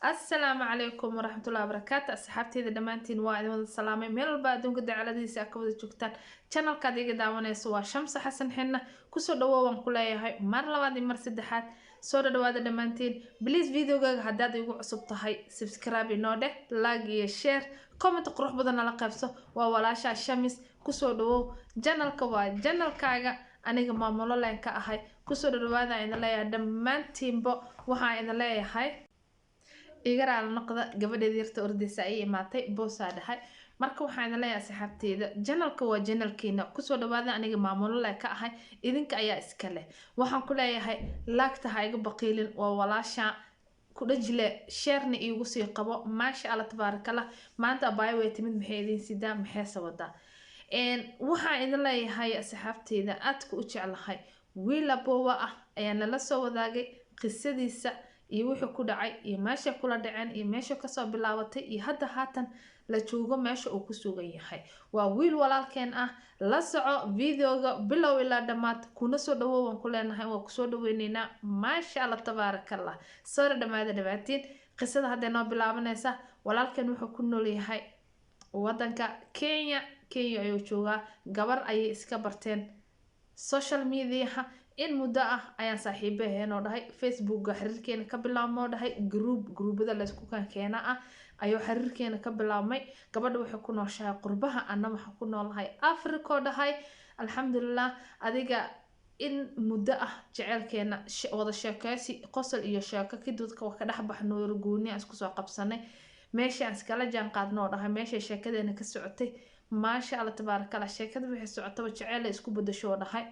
Asalaamu calaykum waraxmatullahi wabarakaatu. Asxaabteyda dhammaantiin waa idin wada salaamay meel walba adduunka dacaladiisa aad ka wada joogtaan. Channelkaad iga daawanayso waa Shamsa Xasan Xinna. Kusoo dhawow waan ku leeyahay mar labaad iyo mar saddexaad. Soo dhadhawaada dhammaantiin. Please, videogaaga haddaad igu cusub tahay, subscribe inoo dheh, like iyo share, comment qurux badan nala qaybso. Waa walaashaa Shamis. Kusoo dhawow channelka, waa channelkaaga, aniga maamulo leen ka ahay. Kusoo dhadhawaada idin leeyahay dhammaantiinbo. Waxaan idin leeyahay iga raali noqda, gabadheeda yarta ordaysa ay imaatay, boosaa dhahay. Marka waxaan idin leeyahay, asxaabteyda, channelka waa channelkiina, kusoo dhawaada. Aniga maamulo leh ka ahay, idinka ayaa iska leh. Waxaan ku leeyahay like-ta ha iga baqiilin, waa walaasha ku dhajile, sharena iigu sii qabo. Maasha Allah, tabaarakallah. Maanta abaayo way timid, maxay idin sidaa, maxayse wadaa? Waxaan idin leeyahay, asxaabteyda aadka u jeclahay, wiil aboowa ah ayaa nala soo wadaagay qisadiisa iyo wuxuu ku dhacay iyo meesha kula dhaceen iyo meesha kasoo bilaabatay iyo hadda haatan la joogo meesha uu ku sugan yahay. Waa wiil walaalkeen ah. La soco videoga bilow ilaa dhammaad, kuna soo dhawow waan ku leenahay, waa kusoo dhaweyneynaa. Maasha Allah, tabaarakallah. Soo dhamaada dhamaatiin. Qisada hadday noo bilaabanaysa, walaalkeen wuxuu ku nool yahay wadanka Kenya. Kenya ayuu joogaa. Gabar ayay iska barteen social mediaha. In muddo ah ayaan saaxiibo aheenoo dhahay. Facebooka xiriirkeena ka bilaabmoo dhahay. Group, groupada laysku keena ah ayuu xiriirkeena ka bilaabmay. Gabadha waxay ku nooshahay qurbaha, anna waxaan ku noolahay Africa dhahay. Alxamdulilah, adiga in muddo ah jeceelkeena, wada sheekeysi, qosol iyo sheeko kadib ka dhex baxno, gooni aan isku soo qabsanay, meesha aan iskala jaan qaadno oo dhahay, meeshay sheekadeena ka socotay. Maasha Allah, tabaarakallah. Sheekada waxay socotaba jeceel ay isku bedasho oo dhahay.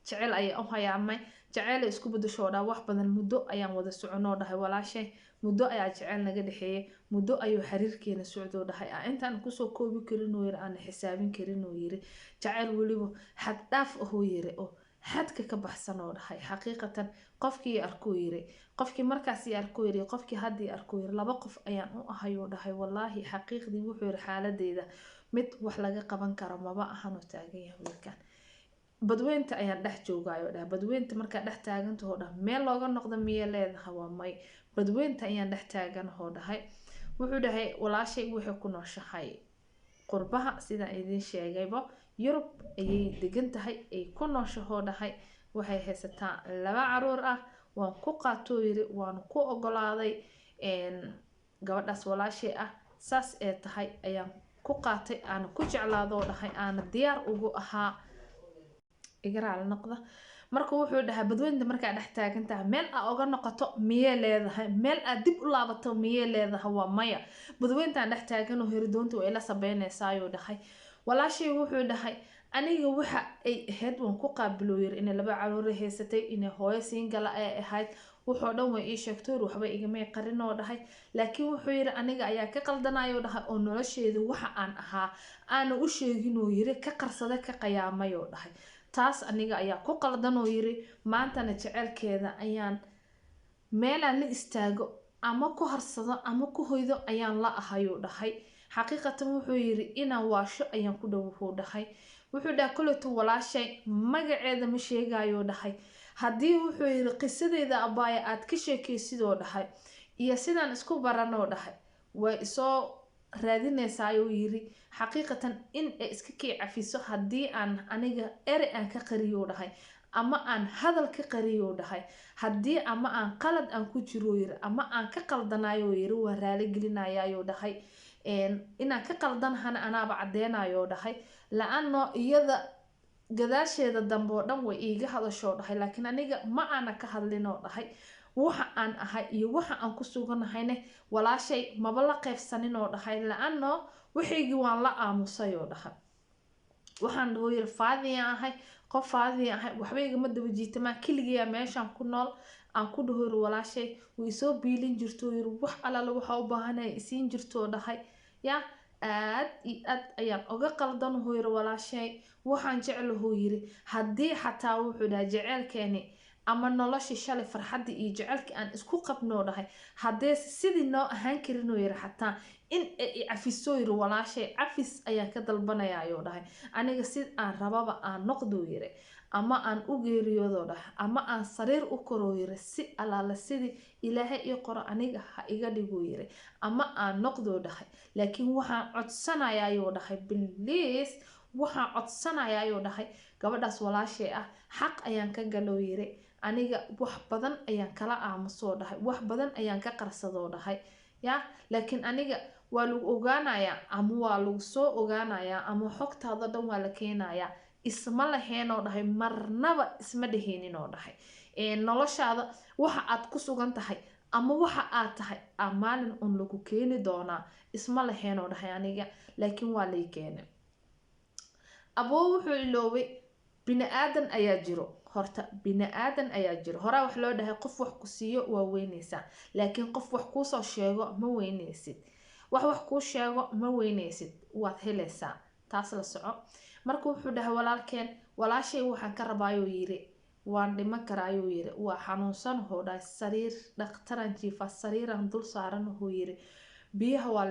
Jecel ayaa u hayaamay, jaceyl ay isku bedasho oo dhahay. Wax badan muddo ayaan wada soconoo dhahay walaashay. Muddo ayaa jeceyl naga dhexeeyay, muddo ayuu xiriirkeena socdoo dhahay, intaan kusoo koobi karin oo yiri, aan xisaabin karin oo yiri. Jaceyl weliba xad dhaaf ahoo yiri oo xadka ka baxsan oo dhahay. Xaqiiqatan, qofkii arkuu yiri, qofkii markaas i arkuu yiri, qofkii haddii arkuu yiri, laba qof ayaan u ahay oo dhahay. Wallaahi, xaqiiqdii wuxuu yiri, xaaladeyda mid wax laga qaban karo maba ahanoo taagan yahay wiilkan. Badweynta ayaan dhex joogayo dhahay. Badweynta markaa dhex taagantahoo dhahay, meel looga noqdo miyay leedahay? Waa may. Badweynta ayaan dhex taaganahoo dhahay. Wuxuu dhahay walaashay waxay ku nooshahay qurbaha, sidaan idiin sheegayba, Yurub ayay degan tahay, ay ku nooshahoo dhahay. Waxay haysataa laba caruur ah. Waan ku qaatoo yiri, waan ku ogolaaday gabadhaas walaashay ah. Saas ee tahay ayaan ku qaatay, aana ku jeclaadoo dhahay, aana diyaar ugu ahaa. Iga raali noqda. Marka wuxuu dhahay, badweynta markaa dhex taagan tahay, meel aa oga noqoto miyay leedahay? Meel aad dib u laabato miyay leedahay? Waa maya. Badweyntaan dhex taaganoo heridoonta waa ila sabeynaysaayuu dhahay. Walaashay wuxuu dhahay, aniga waxa ay ahayd waan ku qaabiloo yiri, inay laba caruur haysatay, inay hooyo single ay ahayd, wuxuu dhan way ii sheegtay yiri, waxba igamay qarin oo dhahay. Laakiin wuxuu yiri, aniga ayaa ka qaldanayo dhahay oo nolosheedu waxa aan ahaa aana u sheegin oo yiri, ka qarsaday, ka qayaamay oo dhahay. Taas aniga ayaa ku qaldan oo yiri. Maantana jeceelkeeda ayaan meelaan la istaago ama ku harsado ama ku hoydo ayaan la ahayuu dhahay. Xaqiiqatan, wuxuu yiri, inaan waasho ayaan ku dhow, wuxuu dhahay. Wuxuu dhahay, koleto walaashay magaceeda ma sheegayuu dhahay. Haddii, wuxuu yiri, qisadeeda abbaaya aad ka sheekaysidoo dhahay iyo sidaan isku baranoo dhahay, way isoo raadinaysaa ayuu yiri. Xaqiiqatan, in ay iska kii cafiso haddii aan aniga erey aan ka qariyuu dhahay ama aan hadal ka qariyuu dhahay, haddii ama aan qalad aan ku jiro yiri ama aan ka qaldanayo yiri, waa raali gelinayayuu dhahay. Inaan ka qaldanahana anaaba cadeynayo dhahay, la-ano iyada gadaasheeda dambe oo dhan way iiga hadashoo dhahay, laakiin aniga ma aana ka hadlinoo dhahay. Waxa aan ahay iyo waxa aan ku suganahayne walaashay maba la qaybsanin oo dhahay, la-ano waxaygii waan la aamusay oo dhahay. Waxaan dhaho yiri, faadiyaan ahay, qof faadiyan ahay, waxba igama daba jiitamaan, keligiyaa meeshaan ku nool aan ku dhaho yiri. Walaashay way soo biilin jirto yiri, wax alaala waxaa u baahanaya isiin jirto dhahay. Ya, aad iyo aad ayaan oga qaldan yiri walaashay. Waxaan jeclahuu yiri, haddii xataa, wuxuu dhahay, jeceelkeeni ama noloshii shalay, farxaddii iyo jecelkii aan isku qabnoo dhahay, haddee sidii noo ahaan karinoo yiri, xataa in ay cafisoo yiri walaashay, cafis ayaan ka dalbanaya ayuu dhahay. Aniga si aan rababa aan noqduu yiri. Ama aan u geeriyoodoo dhahay, ama aan sariir u koroo yiri, si allaala sidii Ilaahay ii qoro aniga ha iga dhiguu yiri, ama aan noqdoo dhahay, laakiin waxaan codsanayaa ayuu dhahay, please, waxaan codsanayaa ayuu dhahay, gabadhaas walaashay ah xaq ayaan ka galoo yiri. Aniga wax badan ayaan kala aamusoo dhahay, wax badan ayaan ka qarsadoo dhahay ya, laakiin aniga waa lagu ogaanayaa ama waa lagu soo ogaanayaa ama xogtaada dhan waa la keenayaa isma laheenoo dhahay, marnaba isma dheheeninoo dhahay. Noloshaada waxa aad ku sugan tahay ama waxa aad tahay a maalin un lagu keeni doonaa isma laheenoo dhahay aniga, laakiin waa lay keenay. Aboo wuxuu iloobay bini aadan ayaa jiro. Horta bini aadan ayaa jiro. Horaa wax loo dhahay, qof wax ku siiyo waa weyneysaa, laakiin qof wax kuusoo sheego ma weyneysid. Wax kuu sheego ma weyneysid, waad helaysaa, taas la soco. Marka wuxuu dhahay walaalkeen, walaashay waxaan ka rabaayuu yiri, waan dhiman karaa ayuu yiri, waa xanuunsan wuxuu dhahay, sariir dhakhtaran jiifa, sariiran dul saaran wuxuu yiri, biyaha waa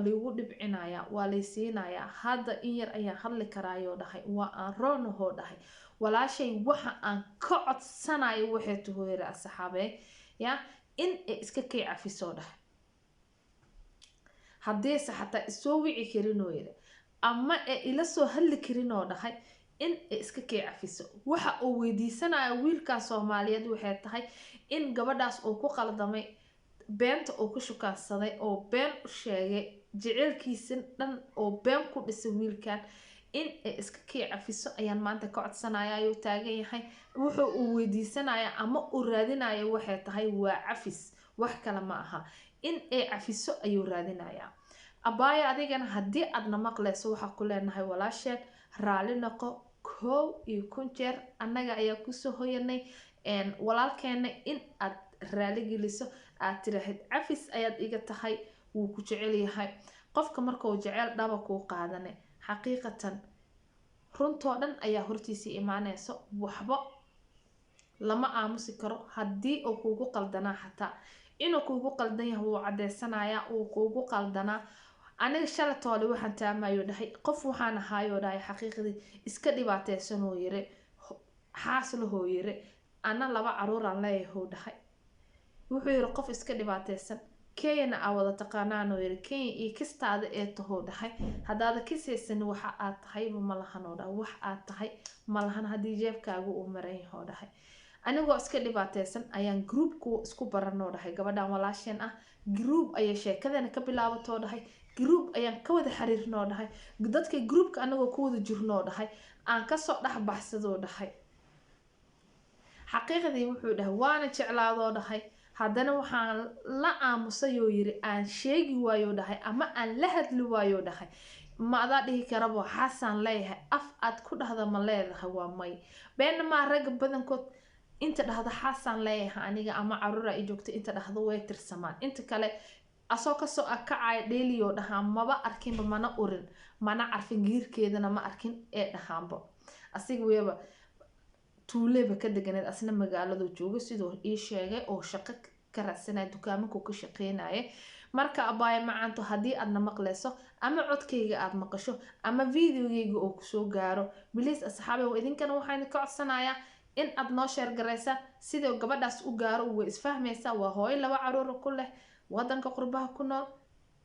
laygu dhibcinayaa, waa lay siinayaa, hadda in yar ayaan hadli karaayuu dhahay, waa aan roon wuxuu dhahay. Walaashay waxa aan ka codsanayo waxay tuhuu yiri, asxaabee ya, in ay iska kay cafisoo dhahay, haddiise xataa isoo wici karinoo yiri ama ay ila soo hadli karinoo dhahay, in ay iska kay cafiso. Waxa uu weydiisanayo wiilkaa Soomaaliyeed waxay tahay in gabadhaas uu ku qaldamay, beenta uu ku shukaansaday oo been u sheegay, jeceylkiisa dhan oo been ku dhisay wiilkan, in ay iska kay cafiso ayaan maanta ka codsanaya ayuu taagan yahay. Wuxuu uu weydiisanaya ama uu raadinayo waxay tahay waa cafis, wax kale ma aha. In ay cafiso ayuu raadinayaa. Abaayo, adigana haddii aadna maqleyso, waxaa ku leenahay walaasheen raali noqo 1001 jeer. Annaga ayaa kusoo hoyanay walaalkeena in aad raali geliso, aad tiraahid cafis ayaad iga tahay. Wuu ku jecel yahay. Qofka markuu jecel dhaba kuu qaadane, xaqiiqatan runtoo dhan ayaa hortiisii imaaneyso, waxba lama aamusi karo. Haddii uu kuugu qaldanaa, xataa inuu kuugu qaldan yahay wuu cadeysanayaa, uu kuugu qaldanaa. Aniga shalatoole waxaan taamayo dhahay, qof waxaan ahaayoo dhahay xaqiiqdii iska dhibaateysanoo yiri, xaas lahoo yiri, ana 2 caruuraan leeyahoo dhahay. Wuxuu yiri qof iska dhibaateysan, Kenyana aa wada taqaanaanoo yiri, Kenya iyo kistaada ee tahoo dhahay, haddaada kisaysan waxa aad tahayba ma lahanoo dhahay, wax aad tahay ma lahan haddii jeebkaaga uu maran yahoo dhahay. Anigoo iska dhibaateysan ayaan groupku isku baranoo dhahay gabadhan walaasheen ah. Group ayay sheekadana ka bilaabatoo dhahay, group ayaan ka wada xiriirnoo dhahay, dadka groupka anagoo ku wada jirnoo dhahay aan kasoo dhex baxsadoo dhahay. Xaqiiqdii wuxuu dhahay waana jeclaadoo dhahay, haddana waxaan la aamusayoo yiri, aan sheegi waayoo dhahay ama aan la hadli waayoo dhahay. Ma adaa dhihi karaba xaasaan leeyahay? Af aad ku dhahda ma leedahay? Waa may. Beenna maa, ragga badankood inta dhahda xaasaan leeyahay aniga ama caruura i joogta inta dhahdo way tirsamaan. Inta kale asoo kasoo akacaya dheeliyoo dhahaa maba arkinba, mana urin, mana carfin, giirkeedana ma arkin ee dhahaanba. Asiga weyaba tuuleba ka deganeed, asna magaaladu jooga siduu ii sheegay oo shaqo ka raadsanaya, dukaamanku ka shaqeynaya. Marka abaayo macaanto, haddii aadna maqleyso ama codkayga aad maqasho ama videogayga oo kusoo gaaro, please asxaabe, idinkana waxaan idinka codsanayaa in aad noo share garaysaan sidoo gabadhaas u gaaro. Way isfahmaysaa, waa hooyo 2 caruura ku leh wadanka qurbaha ku nool.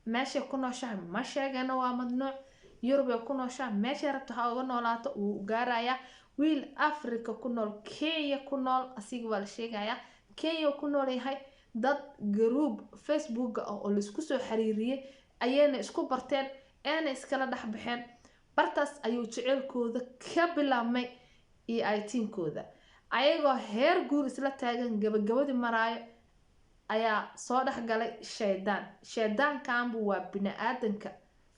Meeshay ku nooshahay ma sheegana, waa mamnuuc. Yurub ay ku nooshahay, meeshay rabto ha uga noolaato, wuu gaarayaa. Wiil Africa ku nool, Kenya ku nool, asiga waa la sheegayaa Kenya ku nool yahay. Dad group Facebooka ah oo laisku soo xiriiriyey ayayna isku barteen eena iskala dhex baxeen. Bartaas ayuu jeceylkooda ka bilaabmay iyo aytiinkooda, ayagoo heer guur isla taagan, gabagabadii maraayo, ayaa soo dhexgalay shaydaan. Shaydaankanbu waa bini-aadanka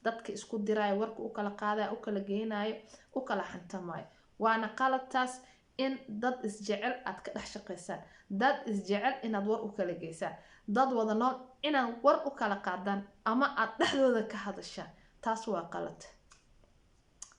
dadka isku diraayo, warka u kala qaadayo, u kala geynayo, u kala xantamayo. Waana qaladtaas in dad isjecel aad ka dhex shaqaysaan, dad isjecel inaad war u kala geysaan, dad wada nool inaad war u kala qaadaan ama aad dhexdooda ka hadashaan, taas waa qalad.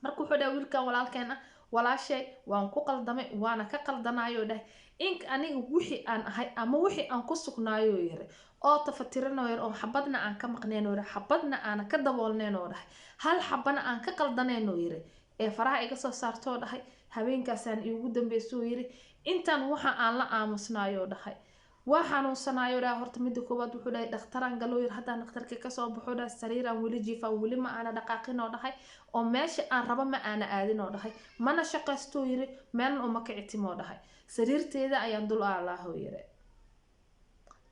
Marka wuxuu dhahay wiilkan walaalkeen ah, walaashay waan ku qaldamay, waana ka qaldanayo dhahay, in aniga wixii aan ahay ama wixii aan ku sugnaayo yiri oo tafatiranayo yiri, oo xabadna aan ka maqnayn yiri, xabadna aan ka daboolnayn oo dhahay, hal xabana aan ka qaldanayn oo yiri, ee faraha iga soo saartoo dhahay. Habeenkaasaan iigu dambeysuu yiri intaan waxa aan la aamusnaayoo dhahay, waa xanuunsanaayo dhahay. Horta midda koowaad wuxuu dhahay dhakhtaraan galoo yiri, haddaan dhakhtarka kasoo baxo dhahay sariiraan weli jiifaa, weli ma aana dhaqaaqin oo dhahay, oo meesha aan rabo ma aana aadin oo dhahay, mana shaqaystuu yiri, meelna uma kici timoo dhahay, sariirteeda ayaan dul aalaahoo yiri.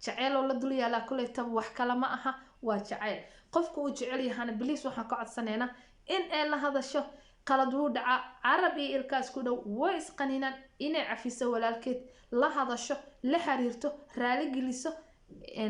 Jaceyl oo la dul yaalaa kuley taba wax kale ma aha, waa jacayl qofka uu jecel yahana. Please, waxaan ka codsanaynaa in ay la hadasho. Qalad wuu dhacaa, carab iyo ilkaas ku dhow way isqaninaan. Inay cafiso walaalkeed, la hadasho, la xiriirto, raali geliso,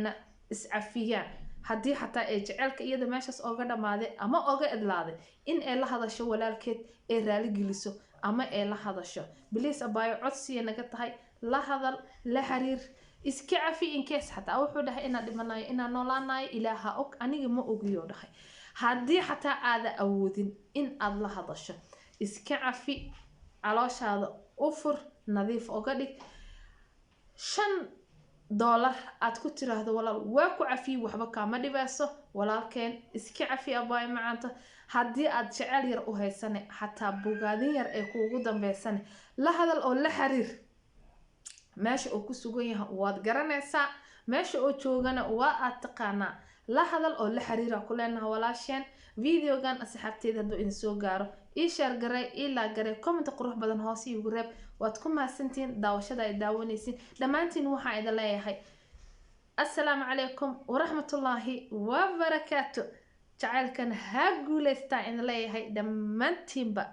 na iscafiyaan. Haddii xataa ay jaceylka iyada meeshaas oga dhammaaday ama oga idlaaday, in ay la hadasho walaalkeed, ay raali geliso ama ay la hadasho. Please abaayo, codsiya naga tahay, la hadal, la xiriir, iska cafi. In case xataa wuxuu dhahay inaan dhimanayo, inaan noolaanayo Ilaaha og, aniga ma ogiyo dhahay. Haddii xataa aada awoodin in aad la hadasho, iska cafi, calooshaada u fur, nadiif oga dhig. $5 aad ku tiraahdo walaal waa ku cafiyi, waxba kaama dhibeyso. Walaalkeen iska cafi, abaayo macaanta. Haddii aad jecel yar u haysane, xataa bogaadin yar ee kuugu dambeysane, la hadal oo la xiriir. Meesha uu ku sugan yahay waad garanaysaa, meesha uu joogana waa aad taqaanaa. La hadal oo la xiriira ku leenaha walaasheen. Videogan asxaabteeda hadduu idin soo gaaro, ii share garay, ii like garay, comment qurux badan hoos iigu reeb. Waad ku mahadsantihiin daawashada ay daawanaysiin dhammaantiin. Waxaa idin leeyahay assalaamu calaykum waraxmatullaahi wabarakaatu. Jacaylkan ha guuleystaa idin leeyahay dhammaantiinba.